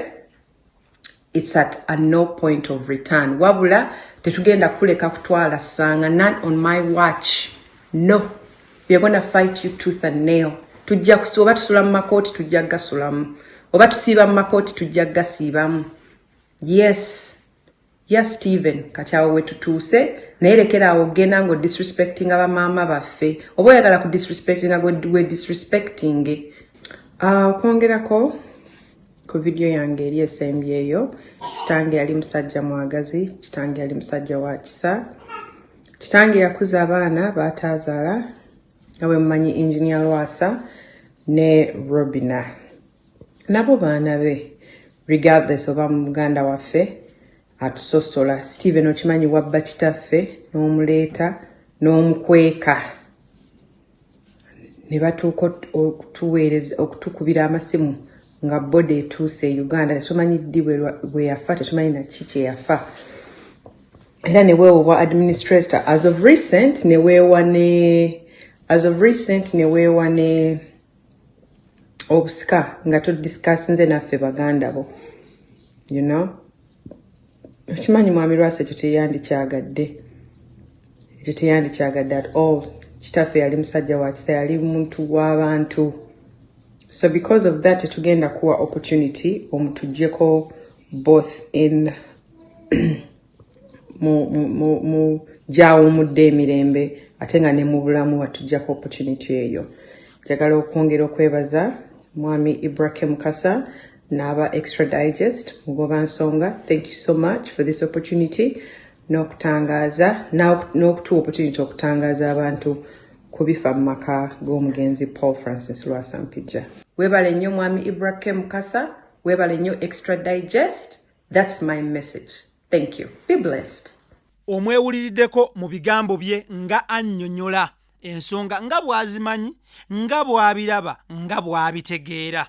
Speaker 3: it's at a no point of return. Wabula tetugenda kuleka kutwala ssanga, not on my watch, no. We are gonna fight you tooth and nail. Tujja oba tusula mu makooti, tujja gasulamu, oba tusiiba mu makooti, tujja gasiibamu. Yes, Stephen, kati awo wetutuuse. Naye lekera awo ogenda nga odisrespectinga bamaama baffe. Oba oyagala ku disrespectinga, we disrespecting. Okwongerako ku vidiyo yange eri esembyeyo, kitange yali musajja mwagazi, kitange yali musajja wa kisa. Kitange yakuza abaana baataazaala, nga bwe mumanyi, Engineer Lwasa ne Robina, nabo baana be, regardless oba muganda waffe atusosola. Stephen, okimanyi wabba kitaffe n'omuleeta n'omukweka, ne batuuka okutuweereza, okutukubira amasimu nga body etuuse e Uganda. Tetumanyi ddi bwe yafa, tetumanyi naki kye yafa. Era ne weewa obwa administrator as of recent, ne weewa ne as of recent ne weewa ne obusika nga todiscussinze naffe baganda bo. Okimanyi mwami Lwasa ekyo teyandikyagadde, ekyo teyandikyagadde at all. Kitaffe yali musajja wa kisa, yali muntu w'abantu. So because of that, tetugenda kuwa opportunity omutuggyeko both in mu gyawumudde emirembe, ate nga ne mu bulamu watuggyako opportunity eyo. Njagala okwongera okwebaza mwami Ibrahim Mukasa n'aba Extra Digest mugoba nsonga. Thank you so much for this opportunity n'okutangaaza, n'okutuwa opportunity okutangaaza abantu ku bifa mu maka g'omugenzi Paul Francis Lwasampijja. Weebale nnyo mwami Ibrahim Mukasa, weebale nnyo Extra Digest. That's my message. Thank you, be blessed.
Speaker 1: Omwewuliriddeko mu bigambo bye nga annyonnyola ensonga nga bw'azimanyi, nga bw'abiraba, nga bw'abitegeera.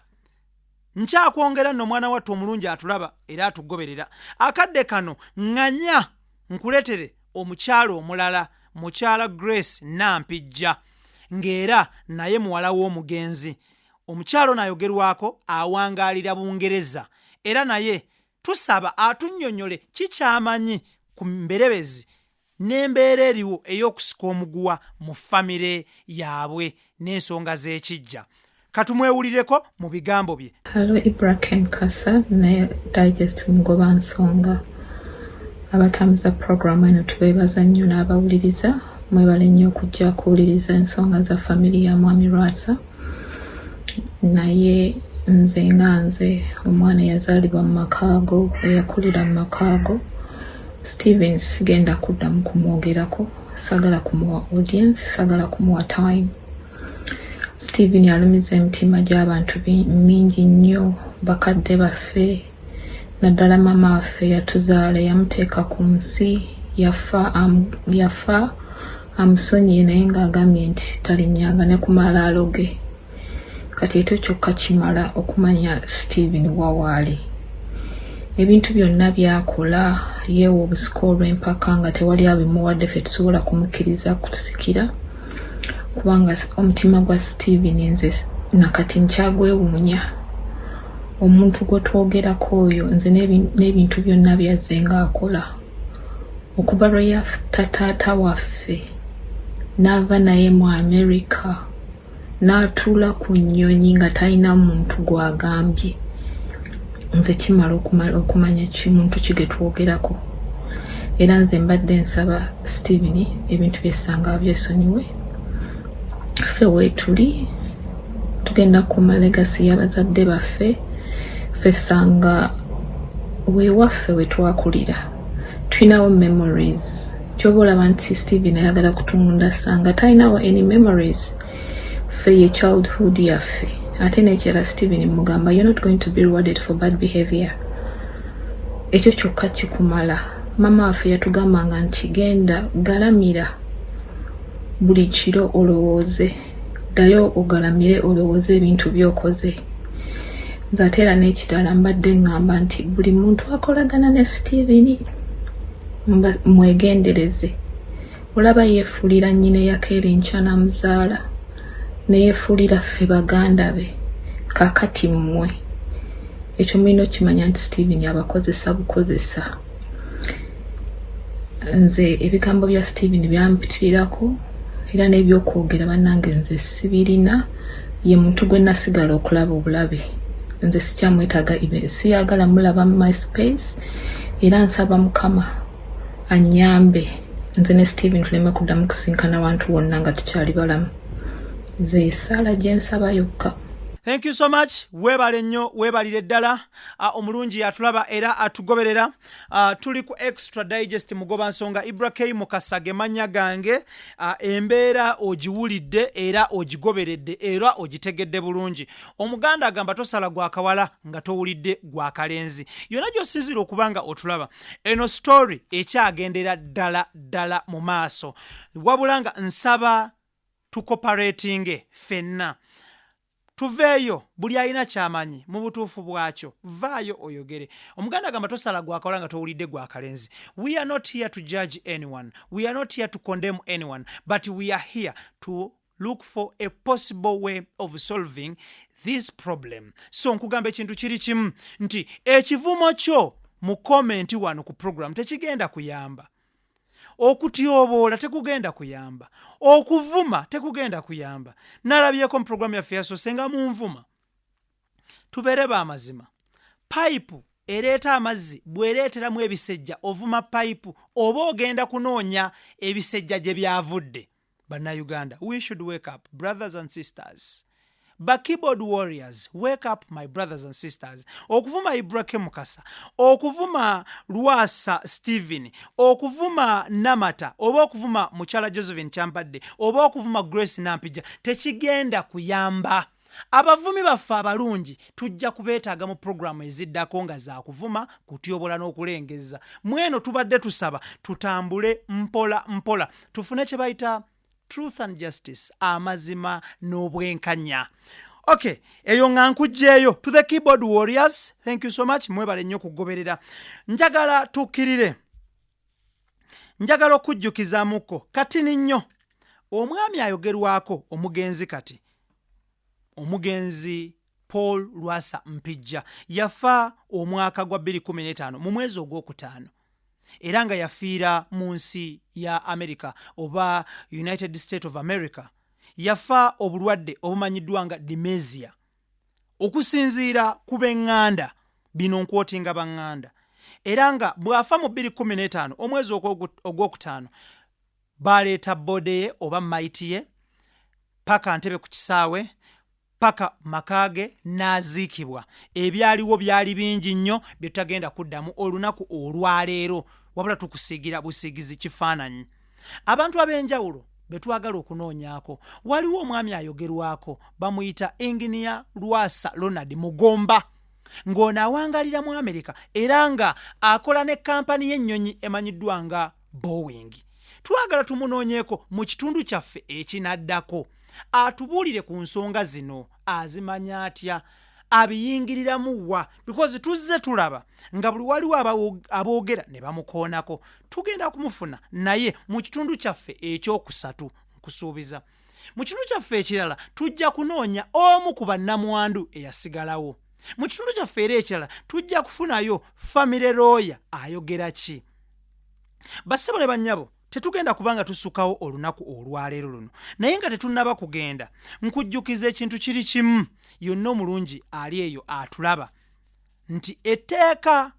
Speaker 1: Nkyakwongera nno, omwana wattu omulungi atulaba era atugoberera akadde kano, ŋŋanya nkuleetere. omukyala omulala, mukyala Grace Nampijja, ng'era naye muwala w'omugenzi. Omukyala ono ayogerwako awangaalira Bungereza era naye tusaba atunnyonnyole ki ky'amanyi ku mberebezi n'embeera eriwo ey'okusika omuguwa mu famire yaabwe n'ensonga z'ekiggya. Katumwewulireko mu bigambo bye.
Speaker 4: Hello Ibrahim Kasa ne Digest Mugoba Nsonga abatambuza programu eno, tubeebaza nnyo n'abawuliriza. Mwebale nnyo okujja kuwuliriza ensonga za family ya Mwami Lwasa. Naye nze nga nze omwana eyazaalibwa mu makaago, eyakulira mu makaago, Steven sigenda kuddamu kumwogerako. Saagala kumuwa audience, saagala kumuwa time. Steven alumiza emitima gy'abantu mingi nnyo, bakadde baffe, naddala maama waffe yatuzaala, yamuteeka ku nsi. Yafa, yafa amusonyiye, naye ng'agambye nti talinnyanga ne ku malaalo ge. Kati ekyo kyokka kimala okumanya Steven wawaali. Ebintu byonna byakola, yeewa obusika olw'empaka nga tewali abimuwadde. Ffe tusobola kumukkiriza kutusikira, kubanga omutima gwa Steven nze nakati nkyagwewuunya. Omuntu gwe twogerako oyo, nze n'ebintu byonna byazze ng'akola okuva lwe yatta taata waffe n'ava naye mu America, n'atuula ku nnyonyi nga talina muntu gw'agambye, nze kimala okumanya muntu ki ge twogerako. Era nze mbadde nsaba Steven ebintu byessanga byesonyiwe. Ffe weetuli tugenda kukuuma legacy y'abazadde baffe. Ffe ssanga weewaffe we twakulira, tulinawo memories. Kyoba olaba nti Steven ayagala kutunda ssanga, talinawo any memories. Ffe ye childhood yaffe. Ate n'ekirala, Steven mugamba, you're not going to be rewarded for bad behavior. Ekyo kyokka kikumala. Mama waffe yatugambanga nti genda galamira buli kiro olowooze, ddayo ogalamire olowooze ebintu by'okoze. Nze ate era n'ekirala, mbadde ŋŋamba nti buli muntu akolagana ne Steven mwegendereze. Olaba yeefuulira nnyina eyakeera enkya n'amuzaala, neyeefuulira ffe baganda be. Kaakati mmwe ekyo mulina okimanya nti Steven abakozesa bukozesa. Nze ebigambo bya Steven byampitirirako, era n'ebyokwogera bannange nze sibirina. Ye muntu gwe nasigala okulaba obulabe. Nze sikyamwetaaga, siyagala mulaba my space. Era nsaba Mukama anyambe nze ne Steven tuleme kuddamu kusinkana wantu wonna nga tukyali balamu. Nze esaala gye nsaba yokka.
Speaker 1: Thank you so much. Weebale nnyo, weebalire ddala. Omulungi atulaba era atugoberera, tuli ku Extra Digest Mugoba Nsonga. Ibrahim Mukasa ge mannya gange. Embeera ogiwulidde era ogigoberedde era ogitegedde bulungi. Omuganda agamba tosala gwa kawala nga towulidde gwa kalenzi. Yonna gy'osinziira okuba nga otulaba, eno story ekyagendera ddala ddala mu maaso, wabula nga nsaba tucooperatinge ffenna, tuveeyo. Buli alina kyamanyi mu butuufu bwakyo, vaayo oyogere. Omuganda agamba tosala gwakawala nga towulidde gwakalenzi. We are not here to judge anyone, we are not here to condemn anyone, but we are here to look for a possible way of solving this problem. So nkugamba ekintu kiri kimu nti ekivumo kyo mu comment wano ku program tekigenda kuyamba, okutyoboola tekugenda kuyamba, okuvuma tekugenda kuyamba. Nalabyeko mu puroguramu yaffe yasoose nga munvuma. Tubeere b'amazima, payipu ereeta amazzi bw'ereeteramu ebisejja, ovuma payipu oba ogenda kunoonya ebisejja gye byavudde? Bannayuganda, we should wake up, brothers and sisters. Ba keyboard warriors, wake up, my brothers and sisters. Okuvuma Ibrahim Mukasa, okuvuma Lwasa Stephen, okuvuma Namata, oba okuvuma mukyala Josephine Kyampadde, oba okuvuma Grace Nampijja tekigenda kuyamba. Abavumi baffe abalungi tujja kubeetaaga mu puroguramu eziddako nga zakuvuma, kutyobola n'okulengeza. Mweno tubadde tusaba tutambule mpola mpola, tufune kye bayita truth and justice, amazima n'obwenkanya. Okay, eyo nga nkugjeeyo. To the keyboard warriors, thank you so much, mwebale nnyo okugoberera. Njagala tukkirire. Njagala okujjukizaamuko katini nnyo omwami ayogerwako omugenzi kati omugenzi Paul Lwasa Mpijja yafa omwaka gwa 2015 mu mwezi ogwokutaano era nga yafiira mu nsi ya America oba United State of America. Yafa obulwadde obumanyiddwa nga dementia. Okusinziira ku b'eŋŋanda, bino nkwotinga baŋŋanda, era nga bw'afa mu 2015 omwezi ogwokutaano baleeta body ye oba maiti ye paka Ntebe ku kisaawe paka maka ge n'aziikibwa. Ebyaliwo byali bingi nnyo bye tutagenda kuddamu olunaku olwaleero, wabula tukusiigira busiigizi kifaananyi. Abantu ab'enjawulo be twagala okunoonyaako, waliwo omwami ayogerwako bamuyita Engineer Lwasa Ronald Mugomba, ng'ono awangalira mu Amerika era nga akola ne kampani y'ennyonyi emanyiddwa nga Boeing. Twagala tumunoonyeeko mu kitundu kyaffe ekinaddako atubuulire ku nsonga zino, azimanya atya, abiyingiriramu wa, because tuzze tulaba nga buli waliwo aboogera ne bamukoonako. Tugenda kumufuna naye mu kitundu kyaffe ekyokusatu, nkusuubiza. Mu kitundu kyaffe ekirala tujja kunoonya omu ku bannamwandu eyasigalawo. Mu kitundu kyaffe era ekirala tujja kufunayo family lawyer ayogera ki. Bassebo ne bannyabo, tetugenda kubanga tusukawo olunaku olwaleero luno, naye nga tetunnaba kugenda nkujjukiza ekintu kiri kimu yonna omulungi ali eyo atulaba nti etteeka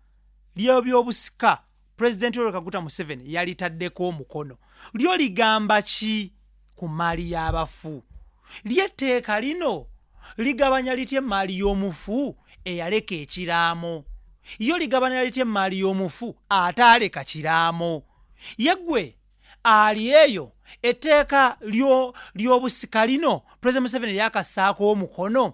Speaker 1: ly'ebyobusika Pulezidenti Yoweri Kaguta Museveni yalitaddeko omukono. Lyo ligamba ki ku mmaali y'abafu? Ly'etteeka lino ligabanya litya emmaali y'omufu eyaleka ekiraamo? Yo ligabanya litya emmaali y'omufu ataaleka kiraamo? Ye ggwe ali eyo, etteeka ly'obusika lino Pulezidenti Museveni lyakassaako omukono,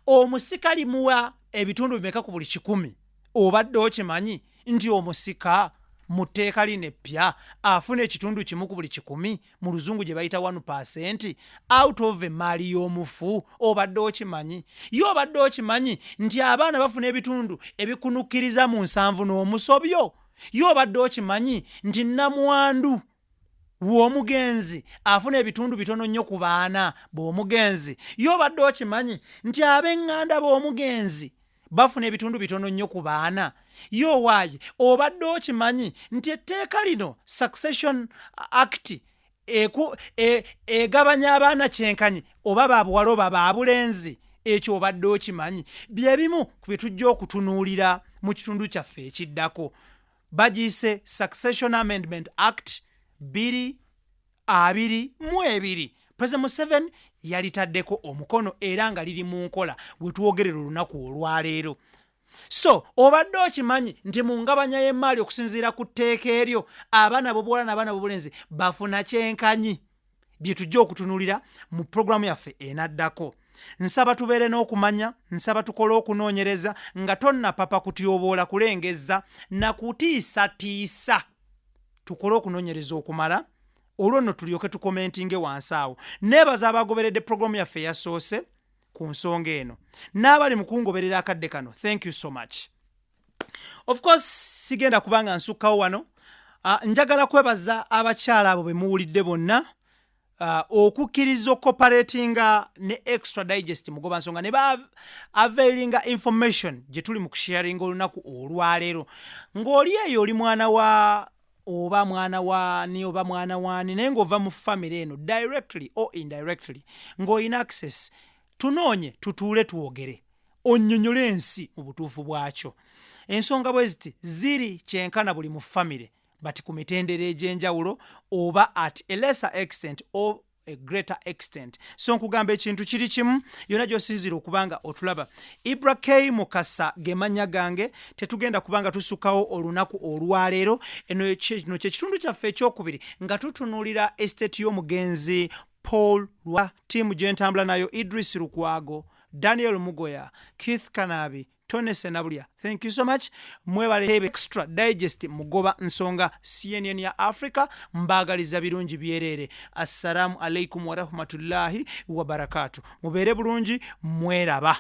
Speaker 1: omusika limuwa ebitundu bimeka ku buli 100? Obadde okimanyi nti omusika mu tteeka lino eppya afuna ekitundu kimu ku buli 100, mu luzungu gye bayita 1% out of emmaali y'omufu? Obadde okimanyi? Ye obadde okimanyi nti abaana bafuna ebitundu ebikunukkiriza mu 70 n'omusobyo? Ye obadde okimanyi nti nnamwandu w'omugenzi afuna ebitundu bitono nnyo ku baana b'omugenzi? Ye obadde okimanyi nti ab'eŋŋanda b'omugenzi bafuna ebitundu bitono nnyo ku baana? Ye owaaye obadde okimanyi nti etteeka lino Succession Act egabanya abaana kyenkanyi, oba babuwala oba babulenzi? Ekyo obadde okimanyi? Bye bimu ku bye tujja okutunuulira mu kitundu kyaffe ekiddako. Bagiyise Succession Amendment Act 2022. President Museveni yalitaddeko omukono era nga liri mu nkola we twogerera olunaku olwaleero. So obadde okimanyi nti mu ngabanya y'emmaali okusinziira ku tteeka eryo abaana b'obuwala n'abaana b'obulenzi bafuna kyenkanyi? Bye tujja okutunuulira mu pulogulaamu yaffe enaddako. Nsaba tubeere n'okumanya, nsaba tukole okunoonyereza nga tonnapapa kutyoboola, kulengezza na kutiisatiisa. Tukole okunoonyereza okumala, olwo nno tulyoke tukomentinge wansi awo. Neebaza abagoberedde pulogulaamu yaffe eyasoose ku nsonga eno n'abali mu kungoberera akadde kano. Thank you so much. Of course sigenda kubanga nsukkawo wano. Njagala kwebaza abakyala abo be muwulidde bonna okukkiriza okucooperatinga ne Extra Digest Mugoba Nsonga ne ba availinga information gye tuli mu kusharinga olunaku olwaleero. Ng'oli eyo oli mwana wa oba mwana waani oba mwana waani, naye ng'ova mu family eno directly or indirectly, ng'olina access, tunoonye tutuule twogere, onnyonnyole ensi mu butuufu bwakyo. Ensonga bwe ziti ziri kyenkana buli mu family, but ku mitendera egy'enjawulo oba at a lesser extent or a greater extent. So nkugamba ekintu kiri kimu, yonna gy'osinziira okuba nga otulaba, Ibra K Mukasa ge mannya gange. Tetugenda kubanga tusukkawo olunaku olwaleero. Eno kino kye kitundu kyaffe ekyokubiri nga tutunuulira estate y'omugenzi Paul Lwa. Ttiimu gye ntambula nayo: Idris Lukwago, Daniel Mugoya, Keith Kanabi, Tony Senabulya. Thank you so much, mwebale. Extra Digest Mugoba Nsonga, CNN ya Africa, mbaagaliza birungi byereere. Assalamu alaikum warahmatullahi wabarakatu. Mubeere bulungi, mweraba.